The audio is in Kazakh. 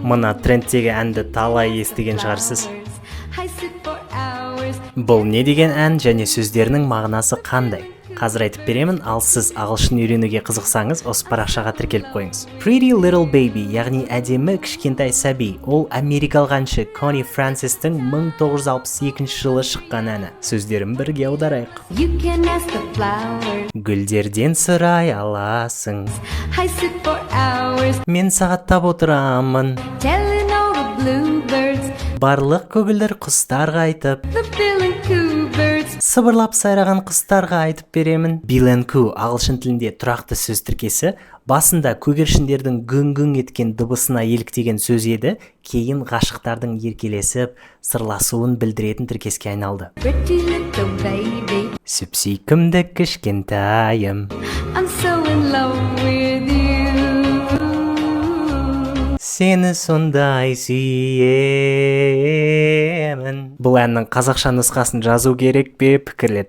Мына трендтегі әнді талай естіген шығарсыз. I sit for hours. Бұл не деген ән және сөздерінің мағынасы қандай? Қазір айтып беремін, ал сіз ағылшын үйренуге қызықсаңыз, осы парақшаға тіркеліп қойыңыз. Pretty Little Baby, яғни әдемі кішкентай сәби, ол америкалық әнші Конни Франсистің 1962 жылы шыққан әні. Сөздерін бірге аударайық. You can ask the flowers. Гүлдерден сұрай аласың. I sit for hours Мен сағаттап отырамын. telling all the bluebirds, Барлық көгілдір құстарға айтып, the bill and coo birds. Сыбырлап сайраған құстарға айтып беремін. Bill and coo ағылшын тілінде тұрақты сөз тіркесі, басында көгершіндердің гүң-гүң еткен дыбысына еліктеген сөз еді, кейін ғашықтардың еркелесіп, сырласуын білдіретін тіркеске айналды. Pretty little baby, Сүп-сүйкімді кішкентайым. I'm so in love with you. Сені сондай сүйемін. Бұл әннің қазақша нұсқасын жазу керек пе, пікірлет.